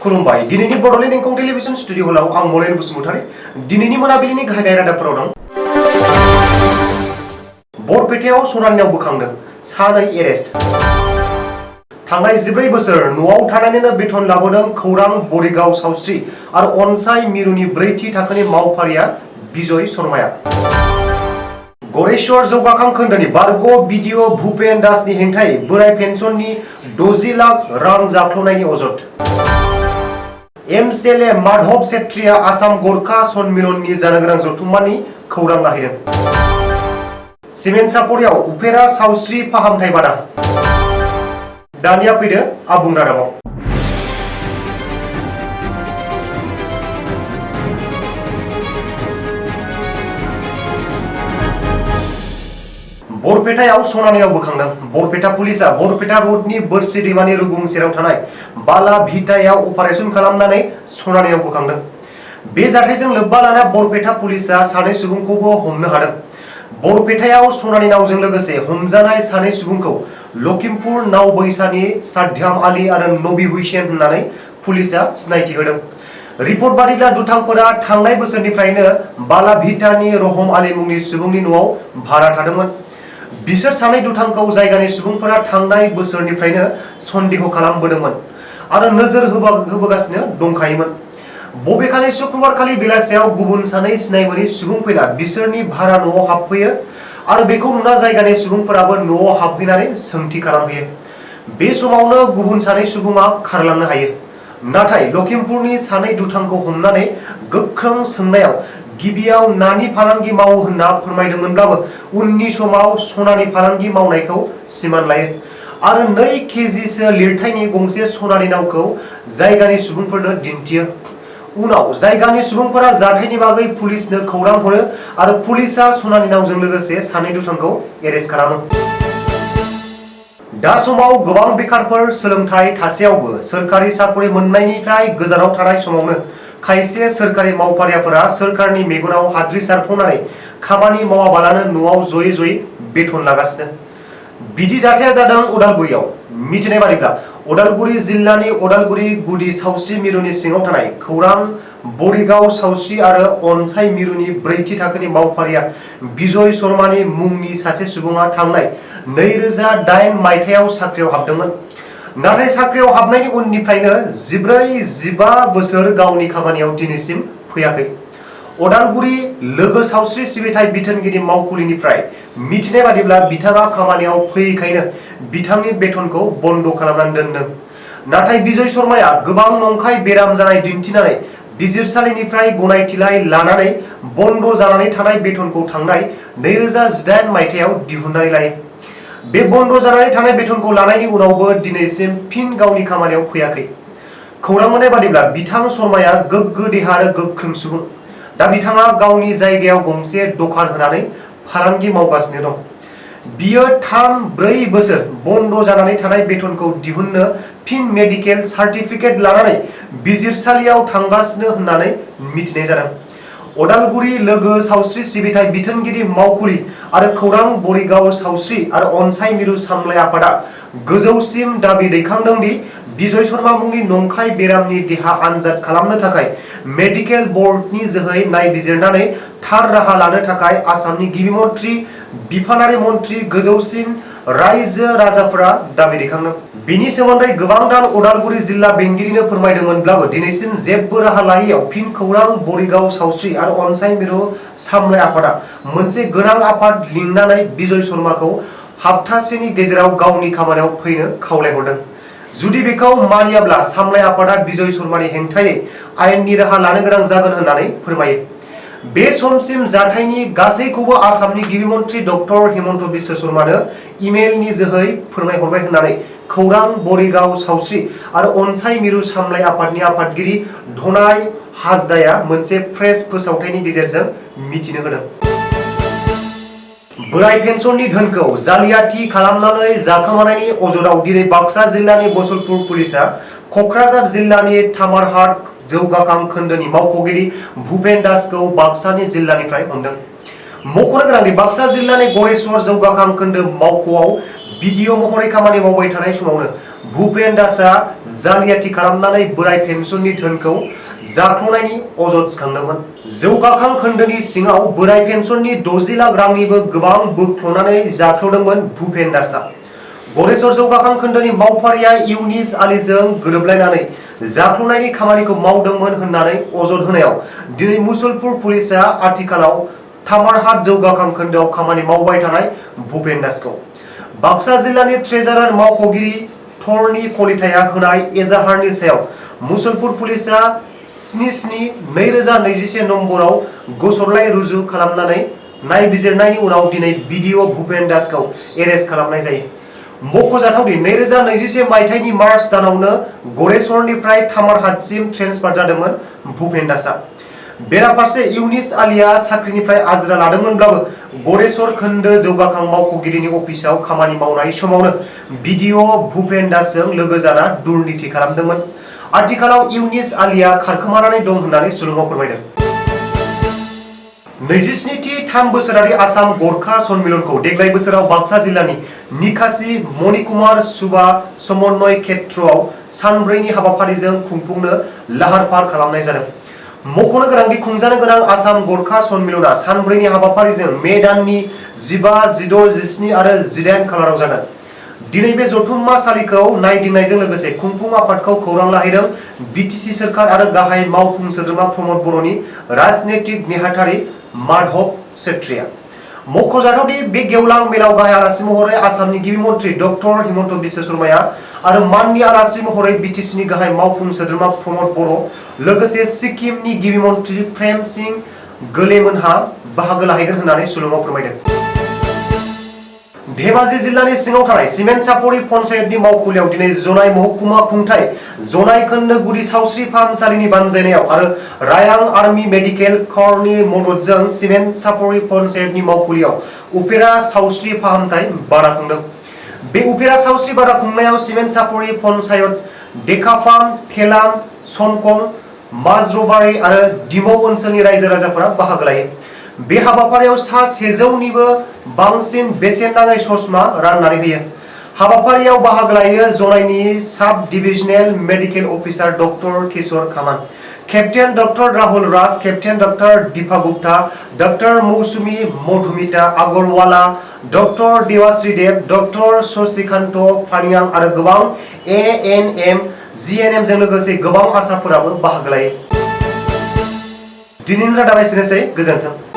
खुलुमबाय दिनैनि Bodoland इंखं television studio हलाव आं मलेन बसुमतारी दिनैनि मोनाबिलिनि गाहाय रादाबफोराव दं। बरपेटायाव सनानिनाव बोखांदों सानै एरेस्ट। थांनाय 14 बोसोर न'आव थानानैनो बेथन लाबोदों खौरां बरिगाव सावस्रि आरो अनसाय मिरुनि 4थि थाखोनि मावफारिया बिजय शर्माया। गरेश्वर जौगाखां खोन्दोनि बारग' बिडिअ भुपेन दासनि हेंथायै बोराय पेन्सननि 60 लाख रां जाख्ल'नायनि अजद। एमसिएलए माधव सेत्रीया आसाम गोरखा सन्मिलननि जानो गोनां जथुम्मानि खौरां लाहैदों। सिमेन्ट सापरियाव उफेरा सावस्रि फाहामथाय बादा। दानिया फैदो आबुं रादाबाव। बरपेटायाव सनानिनाव बोखांदों। बरपेटा पुलिसा बरपेटा रोडनि बोरसि दैमानि रुगुं सेराव थानाय बाला भिटायाव अपारेशन खालामनानै सनानिनाव बोखांदों। बे जाथायजों लोब्बा लाना बरपेटा पुलिसा सानै सुबुंखौबो हमनो हादों। बरपेटायाव सनानिनावजों लोगोसे हमजानाय सानै सुबुंखौ लखिमपुर नावबैसानि साद्याम आली आरो नबी हुसैन होननानै पुलिसा सिनायथि होदों। रिपर्ट बादिब्ला दुथांफोरा थांनाय बोसोरनिफ्रायनो बाला भिटानि रहम आली मुंनि सुबुंनि न'आव भारा थादोंमोन। बिसोर सानै दुथांखौ जायगानि सुबुंफोरा थांनाय बोसोरनिफ्रायनो सन्देह खालामबोदोंमोन आरो नोजोर होबोगासिनो दंखायोमोन। बबेखानि शुक्रबारखालि बेलासियाव गुबुन सानै सिनायमोनि सुबुं फैना बिसोरनि भारा न'आव हाबफैयो आरो बेखौ नुना जायगानि सुबुंफोराबो न'आव हाबफैनानै सोंथि खालामहैयो। बे समावनो गुबुन सानै सुबुङा खारलांनो हायो। नाथाय लखिमपुरनि सानै दुथांखौ हमनानै गोख्रों सोंनायाव गिबियाव नानि फालांगि मावो होनना फोरमायदोंमोनब्लाबो उननि समाव सनानि फालांगि मावनायखौ सिमान लायो आरो 2 केजिसो लिरथायनि गंसे सनानि नावखौ जायगानि सुबुंफोरनो दिन्थियो। उनाव जायगानि सुबुंफोरा जाथायनि बागै पुलिसनो खौरां हरो आरो पुलिसा सनानि नावजों लोगोसे सानै दुथांखौ एरेस्ट खालामो। दा समाव गोबां बेखारफोर सोलोंथाइ थासेयावबो सोरखारि साख्रि मोननायनिफ्राय गोजानाव थानाय समावनो खायसे सोरखारि मावफारियाफोरा सोरखारनि मेगनाव हाद्रि सारफावनानै खामानि मावाबालानो न'आव जयै बेथन लागासिनो। बिदि जाथाया जादों उदालगुरियाव। मिथिनाय बादिब्ला उदालगुरि जिल्लानि उदालगुरि गुदि सावस्रि मिरुनि सिङाव थानाय खौरां बरिगाव सावस्रि आरो अनसाय मिरुनि 4थि थाखोनि मावफारिया बिजय शर्मानि मुंनि सासे सुबुङा थांनाय 2008 मायथाइयाव साख्रियाव हाबदोंमोन। नाथाय साख्रियाव हाबनायनि उननिफ्रायनो 14-15 बोसोर गावनि खामानियाव दिनैसिम फैयाखै। उदालगुरि लोगो सावस्रि सिबिथाय बिथोनगिरि मावखुलिनिफ्राय मिथिनाय बादिब्ला बिथाङा खामानियाव फैयैखायनो बिथांनि बेथनखौ बन्द खालामनानै दोनदों। नाथाय बिजय शर्माया गोबां नंखाय बेराम जानाय दिन्थिनानै बिजिरसालिनिफ्राय गनायथिलाइ लानानै बन्द जानानै थानाय बेथनखौ थांनाय 2018 मायथाइयाव दिहुननानै लायो। बे बन्द जानानै थानाय बेथनखौ लानायनि उनावबो दिनैसिम फिन गावनि खामानियाव फैयाखै। खौरां मोननाय बादिब्ला बिथां शर्माया गोग्गो देहा आरो गोख्रों सुबुं। दा बिथाङा गावनि जायगायाव गंसे दखान होनानै फालांगि मावगासिनो दं। बियो 3-4 बोसोर बन्द जानानै थानाय बेथनखौ दिहुननो फिन मेडिकेल सार्टिफिकेट लानानै बिजिरसालियाव थांगासिनो होननानै मिथिनाय जादों। उदालगुरि लोगो सावस्रि सिबिथाय बिथोनगिरि मावखुलि आरो खौरां बरिगाव सावस्रि आरो अनसाय मिरु सामलाय आफादा गोजौसिम दाबि दैखांदों दि बिजय शर्मा मुंनि नंखाय बेरामनि देहा आनजाद खालामनो थाखाय मेडिकेल बर्डनि जोहै नायबिजिरनानै थार राहा लानो थाखाय आसामनि गिबि मन्थ्रि बिफानारि मन्थ्रि गोजौसिन रायजो राजाफोरा दाबि दैखांदों। बेनि सोमोन्दै गोबांथार उदालगुरि जिल्ला बेंगिरिनो फोरमायदोंमोनब्लाबो दिनैसिम जेबो राहा लायैयाव फिन खौरां बरिगाव सावस्रि आरो अनसाय मिरु सामलाय आफादा मोनसे गोनां आफाद लिंनानै बिजय शर्माखौ हप्तासेनि गेजेराव गावनि खामानियाव फैनो खावलायहरदों। जुदि बेखौ मानियाब्ला सामलाय आफादा बिजय शर्मानि हेंथायै आयेननि राहा लानो गोनां जागोन होननानै फोरमायो। बे समसिम जाथायनि गासैखौबो आसामनि गिबि मन्थ्रि डक्टर हिमन्त बिश्व शर्मानो इमेलनि जोहै फोरमायहरबाय होननानै खौरां बरिगाव सावस्रि आरो अनसाय मिरु सामलाय आफादनि आफादगिरि धनाय हाजदाया मोनसे प्रेस फोसावथायनि गेजेरजों मिथिनो होदों। बोराय पेन्सननि धोनखौ जालियाति खालामनानै जाखोमानायनि अजदाव दिनै बाक्सा जिल्लानि बसलपुर पुलिसा कक्राझार जिल्लानि तामारहाट जौगाखां खोन्दोनि मावख'गिरि भुपेन दासखौ बाक्सानि जिल्लानिफ्राय हमदों। मख'नो गोनांदि बाक्सा जिल्लानि गरेश्वर जौगाखां खोन्दो मावख'आव बिडिअ महरै खामानि मावबाय थानाय समावनो भुपेन दासआ जालियाति खालामनानै बोराय पेन्सननि धोनखौ जाख्ल'नायनि अजद थिखांदोंमोन। जौगाखां खोन्दोनि सिङाव बोराय पेन्सननि 60 लाख रांनिबो गोबां बोख्ल'नानै जाख्ल'दोंमोन भुपेन दासआ। गरेस्वर जौगाखां खोन्दोनि मावफारिया इउनिस आलीजों गोरोबलायनानै जाख्ल'नायनि खामानिखौ मावदोंमोन होननानै अजद होनायाव दिनै मुसलपुर पुलिसआ आथिखालाव तामारहाट जौगाखां खोन्दोआव खामानि मावबाय थानाय भुपेन दासखौ बाक्सा जिल्लानि ट्रेजारार मावख'गिरि थरनि कलिताया होनाय एजाहारनि सायाव मुसलपुर पुलिसआ 77/2021 नम्बराव गसरलाइ रुजु खालामनानै नायबिजिरनायनि उनाव दिनै बिडिअ भुपेन दासखौ एरेस्ट खालामनाय जायो। मख'जाथावदि 2021 मायथाइनि मार्च दानावनो गरेस्वरनिफ्राय तामारहाटसिम ट्रेन्सफार जादोंमोन भुपेन दासआ। बेराफारसे इउनिस आलीआ साख्रिनिफ्राय आजिरा लादोंमोनब्लाबो गरेस्वर खोन्दो जौगाखां मावख'गिरिनि अफिसाव खामानि मावनाय समावनो बिडिअ भुपेन दासजों लोगो जाना दुर्नीति खालामदोंमोन। आथिखालाव इउनिस आलीआ खारखोमानानै दं होननानै सुलुङाव फोरमायदों। 27थि 3 बोसोरारि आसाम गरखा सन्मिलनखौ देग्लाय बोसोराव बाक्सा जिल्लानि निकासि मणिकुमार सुबा समन्वय क्षेत्रआव सानब्रैनि हाबाफारिजों खुंफुंनो लाहार फाहार खालामनाय जादों। मख'नो गोनांदि खुंजानो गोनां आसाम गरखा सन्मिलना सानब्रैनि हाबाफारिजों मे दाननि 15, 16, 17 आरो 18 खालाराव जागोन। दिनै बे जथुम्मासालिखौ नायदिंनायजों लोगोसे खुंफुं आफादखौ खौरां लाहैदों बिटिसि सोरखार आरो गाहाय मावफुं सोद्रोमा प्रमद बर'नि राजनैतिक नेहाथारि माधव सेत्रीआ। मख'जाथावदि बे गेवलां मेलाव गाहाय आलासि महरै आसामनि गिबि मन्त्रि डक्टर हिमन्त बिश्व शर्माया आरो माननि आलासि महरै बिटिसिनि गाहाय मावफुं सोद्रोमा प्रमद बर' लोगोसे सिक्किमनि गिबि मन्त्रि प्रेम सिंह गोलेमोनहा बाहागो लाहैगोन होननानै सुलुङाव फोरमायदों। धेमाजि जिल्लानि सिङाव थानाय सिमेन्ट सापरि पन्चायतनि मावखुलियाव दिनै जनाय महकुमा खुंथाय जनाय खोन्दो गुदि सावस्रि फाहामसालिनि बानजायनायाव आरो रायां आर्मि मेडिकेल कर्पसनि मददजों सिमेन्ट सापरि पन्चायतनि मावखुलियाव उफेरा सावस्रि फाहामथाय बादा खुंदों। बे उफेरा सावस्रि बादा खुंनायाव सिमेन्ट सापरि पन्चायत, डेकाफाम, थेलाम, समकं, माजरबारि आरो दिमौ ओनसोलनि रायजो राजाफोरा बाहागो लायो। बे हाबाफारियाव सा 100निबो बांसिन बेसेन नाङै ससमा राननानै होयो। हाबाफारियाव बाहागो लायो जनायनि साब divisional medical officer doctor Kishore Kaman, captain doctor Rahul Raj, captain doctor Dipa Gupta, doctor Mousumi Madhumita Agarwala, doctor Debashree Deb, doctor Shashikanta Phaniyang आरो गोबां एएनएम, जिएनएमजों लोगोसे गोबां आसाफोराबो बाहागो लायो। दिनैनि रादाबा एसेनोसै, गोजोन्थों।